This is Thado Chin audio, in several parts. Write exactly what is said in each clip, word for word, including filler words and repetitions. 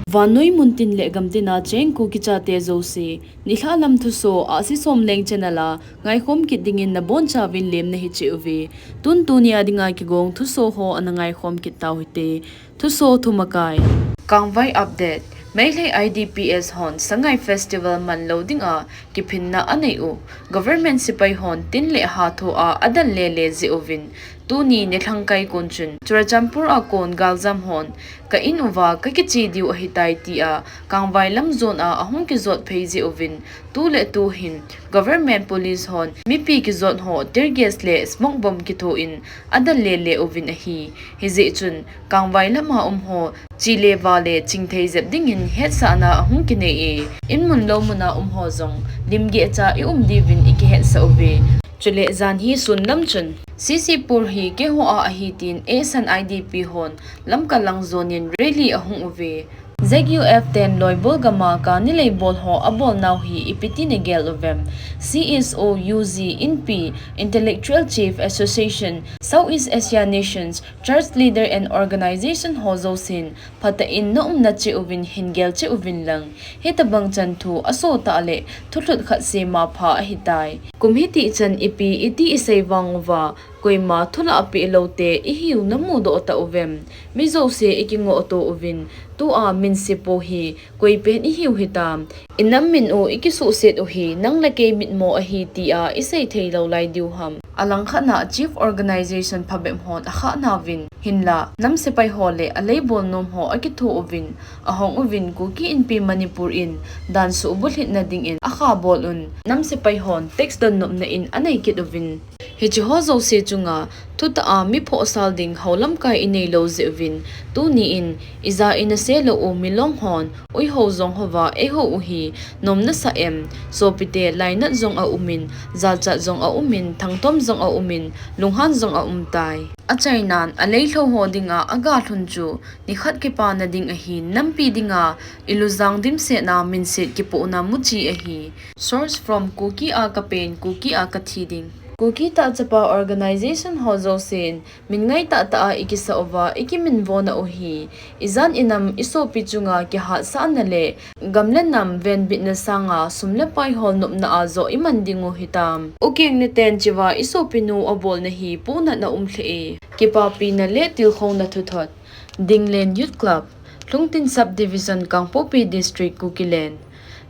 Vannoi muntin le gamtina cheng Kuki chate jouse, nilhah lam thuso, Ahsi Somleng channel a ngaikhom kit dingin nabonchauvin lemna hiche uve. Tun tunia dinga kigong thuso ho ana ngaikhom kit tau hite. Thuso thumakai. Kangvai update. Meitei I D Ps hon Sangai Festival manlou dinga kiphinna anei u. Government sepai hon tin le ha thoa adal lele jeh uvin, tuni nilhangkai kon chun Churachandpur a kon galjam hon ka in uva kakiche diu ahitai tia Kangvai lam jon a ahung kijot phei jeh uvin, tu le tu hin Government Police hon mipi kijot ho tear gas le smoke bomb kithoin adal lele uvin ahi. Hijeh chun Kangvai lama um ho che le va le chingthei jep dingin hetsahna ahung kinei e. In mun lou muna um ho jong limgeh cha i um diuvin i kihetsah uve. Chule jan hi sun lam chun C C Pur hi keiho a ahi tin Asan I D P hon Lamka lang jonin rally ahung uve. Z U F ten Loibol gama kani leibol ho abolnau hi ipi tin nagel uvem? C S O, U G, INPI, Intellectual Chief Association, Southeast Asia Nations, Church Leader and Organization ho jousen phatah in na umna cheh uvin hin gel cheh uvin lang. Hitobang chan thu aso tah le thulhut khat sema pha ahitai. Kum hitih chan ipi iti isei vang uva, koima thulah peh lou te ihiu namudoh tah uvem? Mi jouse ikingoh to uvin, tua min sepo hi koi pen ihiu hitam? Inam min u ikisuhset u hi nang le kei mitmo ahi tia isei thei lou lai diu ham? Alangkhat na Chief Organization phabep hon akhah nauvin, hinla nam sepai ho le aleibol nom ho akitho uvin, ahong uvin Kuki Inpi Manipur in dan suhbulhit na dingin akhabol un, nam sepai hon tax donnopna in anei kit uvin. Hiche ho jouse chunga thutah a mi phohsal ding houlamkai inei lou jeh uvin, tuni in ija inase lou u milong hon uiho jong houva eihou u hi nom nasah em? Sopite, lainat jong aumin, jalchat jong aumin, thangthom jong aumin, lunghan jong aumtai. Achainan, aleilhou ho dinga agalhun chu nikhat kipana ding ahin, nampi dinga ilujang dimsetna minset kipohna muchi ahi. Source from Kuki a kapen, Kuki a kathi ding. Kuki Tahchapa Organization ho jousen min ngaitah tah a ikisah uva ikiminvona u hi, ijan inam isopi chunga kihatsahna le gam le nam venbitna sanga sum le pai holnopna a joh iman ding u hitam? Ukeng niten cheva isopinu abolna hi pohnatna um lheh e. Kipapina le tilkhouna thuthot. Dinglen Youth Club, Lhungtin Subdivision, Kangpokpi District, Kukiland.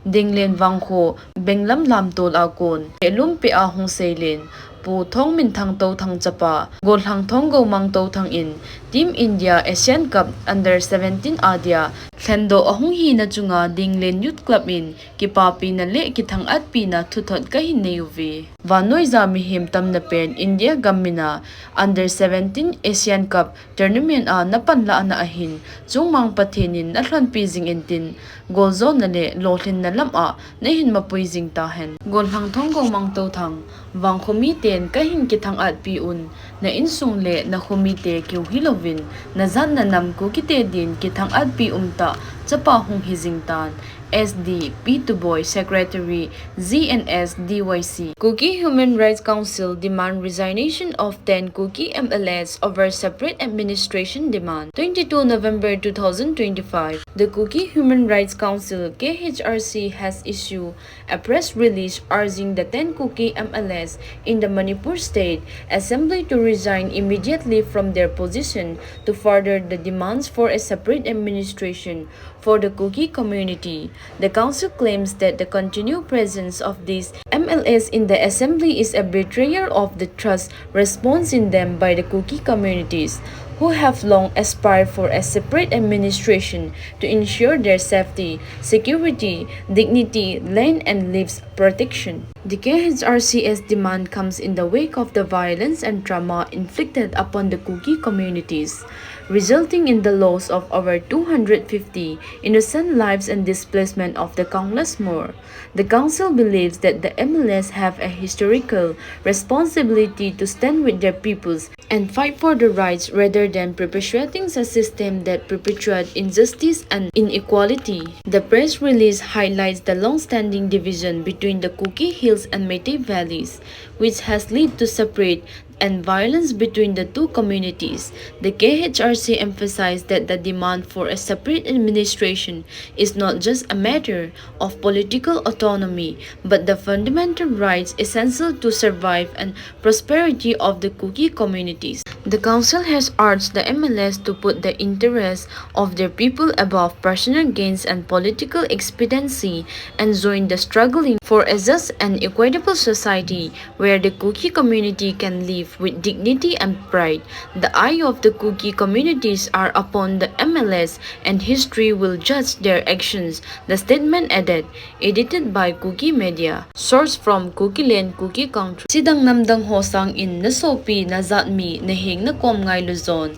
Dinglen Vangkho, Benglam lamtol a kon, Hehlum peh a hung seilen, Pu Thongminthang Touthang chapa, Golhang Thonggomang Touthang in, Team India Asian Cup Under seventeen a dia lhendoh ahung hina chunga Dinglen Youth Club in kipapina le kithangatpina thuthot kahin nei uve. Vannoija mihem tamna pen India gam mina Under seventeen Asian Cup Tournament a napanlahna ahin, chungmang Pathen in nalhonpi jing intin, goljona le lolhinna lam a nahin mapui jing tahen. Golhang Thonggomang Touthang, Vangkho miten kahin kithangatpi un, na insung le nakho mite keu hilouvin, najat nanam Kukite din kithangatpi umtah, chapa hung hijing tan. S D, P two Boy, Secretary, G N S D Y C. Kuki Human Rights Council demand resignation of ten Kuki M L As over separate administration demand. Twenty-two November two thousand twenty-five, the Kuki Human Rights Council, K H R C, has issued a press release urging the ten Kuki M L As in the Manipur State Assembly to resign immediately from their position to further the demands for a separate administration for the Kuki community. The council claims that the continued presence of these M L As in the assembly is a betrayal of the trust reposed in them by the Kuki communities, who have long aspired for a separate administration to ensure their safety, security, dignity, land and lives protection. The K H R C's demand comes in the wake of the violence and trauma inflicted upon the Kuki communities, resulting in the loss of over two hundred fifty innocent lives and displacement of the countless more. The council believes that the M L As have a historical responsibility to stand with their peoples and fight for the rights rather than perpetuating a system that perpetuates injustice and inequality. The press release highlights the long-standing division between the Kuki Hills and Meitei Valleys, which has led to separate and violence between the two communities. The K H R C emphasized that the demand for a separate administration is not just a matter of political autonomy, but the fundamental rights essential to survive and prosperity of the Kuki communities. The council has urged the M L As to put the interests of their people above personal gains and political expediency and join the struggling for a just and equitable society where the Kuki community can live with dignity and pride. The eye of the Kuki communities are upon the M L As and history will judge their actions, the statement added. Edited by Kuki Media. Source from Kuki Land, Kuki Country. Chidang namdang ho sangin na sopi, na jat mi, na heng na kom ngailu jon.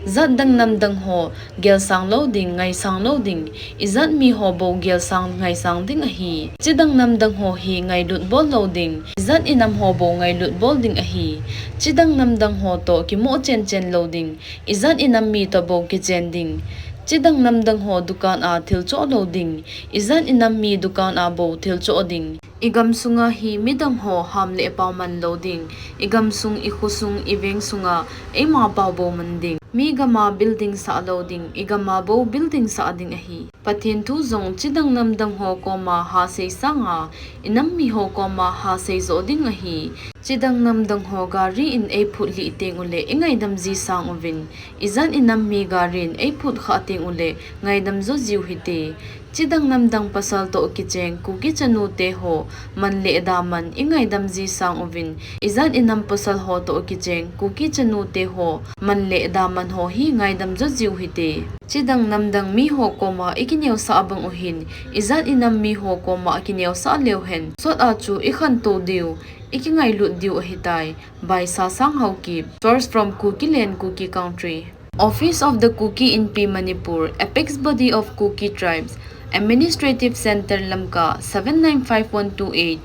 Jat dang namdang ho gelsang lou ding, ngaisang lou ding. I jat mi ho bou gelsang ngaisang ding ahi. Chidang namdang ho hi ngailut bol lou ding. I jat i nam ho bou ngailut bol ding ahi. Chidang namdang ho toh kimo chen chen lou ding. I jat i nam mi toh bou kichen ding. Chidang namdang ho dukan a thil choh lou ding. I jat i nam mi dukan a bou thil choh ding. I gam sunga hi midang ho ham le pao man lou ding. I gam sung, i kho sung, i veng sunga eima pao bou man ding. Mi gam a building sah lou ding. I gam a bou building sah ding ahi. Pathen thu jong chidang namdang ho koma ha sei sanga, i nam mi ho koma ha sei jo ding ahi. Chidang namdang ho gari in eiphut lih teng uleh i ngaidam ji sang uvin. I jat i nam mi gari in eiphut khah teng uleh ngaidam jo jiu hite. Chidang namdang pasal toh kicheng Kuki chanu te ho man le daman i ngaidam ji sang uvin. I jat i nam pasal ho toh kicheng Kuki chanu te ho man le daman ho hi ngaidam jo jiu hite. Chidang namdang mi ho koma i kineosah bang u hin, i jat i nam mi ho koma kineosah leu hen. Sot a chu i khantou diu, i kingailut diu ahitai. By Sasang Haokip. Source from Kuki Land, Kuki Country. Office of the Kuki Inpi Manipur, apex body of Kuki tribes, administrative center Lamka seven nine five one two eight.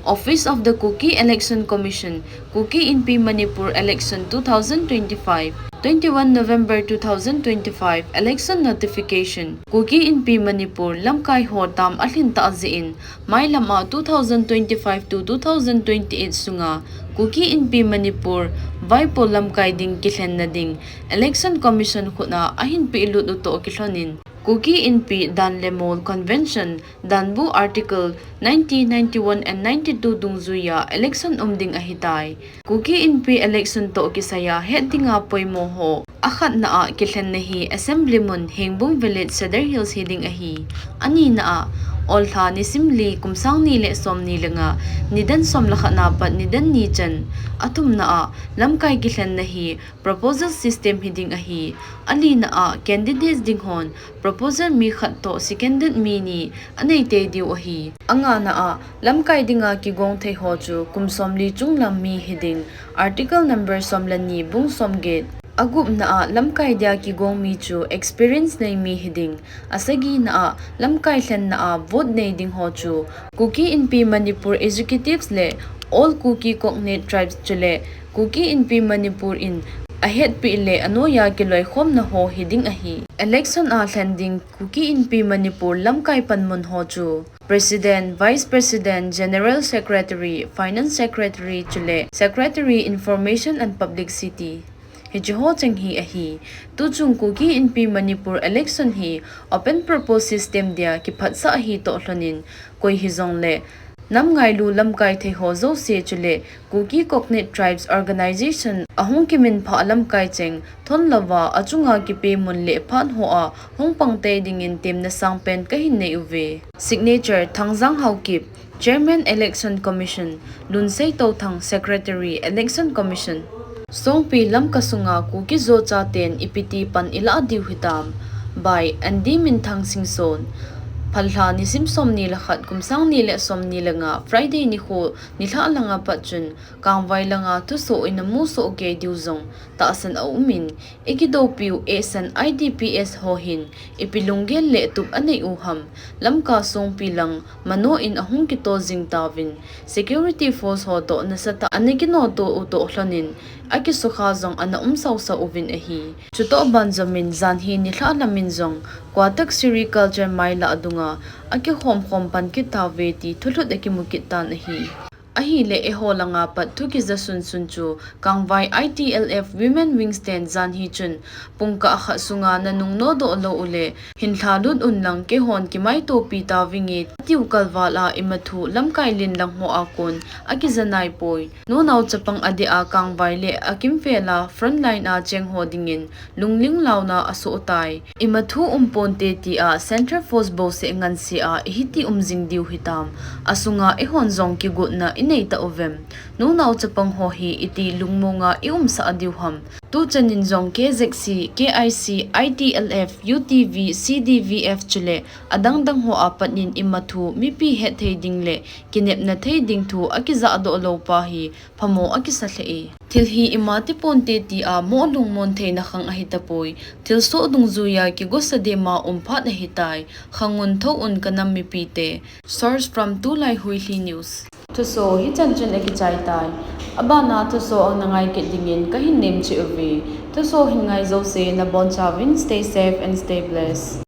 Office of the Kuki Election Commission, Kuki Inpi Manipur election two thousand twenty-five, twenty-one November two thousand twenty-five, election notification. Kuki Inpi Manipur lamkai ho tam alhin ta jeh in, mailam a two thousand twenty-five to two thousand twenty-eight sunga Kuki Inpi Manipur vaipo lamkai ding kilhenna ding Election Commission khut a ahin pehlut u toh kilhonin, Kuki Inpi dan le mol convention, Danbu Article ninety, ninety-one and ninety-two dungjuiya election um ding ahitai. Kuki Inpi election toh kisaiya het dinga poimo ho. Akhatna a kilhenna hi Assembly mun Hengbung Village, Sadar Hills hiding ahi. Anina a, Ollha nisim li kum sang ni le som ni le nga, nidan som le khat na pat nidan ni chan. Athumna a, lamkai kilhenna hi proposal system hiding ahi. Alina a, candidates ding hon proposal mi khat toh seconded mi ni anei tei diu ahi. Angana a, lamkai dinga kigong thei ho chu kum som li chunglam mi hiding, Article number som le ni bung som get. Agupna a, lamkai dia kigong mi chu experience nei mi hiding. Asagina a, lamkai lhenna a vote nei ding ho chu Kuki Inpi Manipur executives le All Kuki Cognate Tribes chule Kuki Inpi Manipur in ahetpi le anoiya kiloikhomna ho hiding ahi. Election a lhen ding Kuki Inpi Manipur lamkai panmun ho chu President, Vice President, General Secretary, Finance Secretary chule Secretary Information and Publicity. Hiche ho cheng hi ahi. Tuchung Kuki Inpi Manipur election hi open propose system dia kiphatsah ahi toh lhonin, koi hijongle nam ngailu lamkai thei ho jouse chule Kuki Cognate Tribes Organization ahung kiminphah lamkai cheng thon louva achunga kipe mun le phat hoa hung pang tei dingin temna sangpen kahin nei uve. Signature, Thangjang Haokip, Chairman Election Commission, Lunsei Touthang, Secretary Election Commission. Songpi Lamka sunga Kuki Zo chaten ipi ti pan ilah diu hitam. By Andy Minthang Singson. Phalbi lha nisim som ni le khat kum sang ni le som ni le nga Friday nikho nilhah langa pat chun Kangvai langa thusoh ina musoh kei diu jong tahsan aumin, ikidoupiu eisan I D P S ho hin ipi lunggel le tup anei u ham, Lamka Songpi lang mano in ahung kito jing tauvin, security force ho toh nasatah ana kinoto u toh lhonin, akisukha jong ana um sausau uvin ahi. Chutoh ban jomin janhi nilhah lamin jong Kwatak Sericulture mailah dunga akikhomkhom pan kit tauve ti thulhut akimu kit tan ahi. Ahile eiho langa pat thu kija sunsun chu Kangvai I T L F Women Wings ten jan hi chun pungkah khat sunga nanung nodoh lou uleh hin lhalut unlang keihon kimaitopi tavinge atiu kalval a imathu lamkai lin lang hoa kon akija naipoi. Nunao chapang adeh a Kangvai le akimvel a frontline a cheng ho dingin lungling launa asoh tai. Imathu umponte tia Central Force bouseh ngansea ihiti umjing diu hitam. Asunga eihon jong kigotna inei tauvem? Nunao chapang ho hi iti lungmonga iumsah diu ham? Tuchanin jong K Z C, K I C, I T L F, U T V, C D V F chule adangdang hoa patnin imathu mipi hetthei ding le kinepna thei ding thu akijahdoh lou pa hi phamo akisa lheh e. Thil hi ima tiponte tia moh lungmon theina khang ahitapoi. Thilsoh dungjuia kigosa dema umphat ahitai. Khangun thou un kanam mipite. Source from Tulai Huilhi News. Thusoh hichan chun akichai tai. Abana thusoh ana ngai kit dingin kahin nemcheh uve. Thusoh hin ngai jouse nabonchauvin stay safe and stay blessed.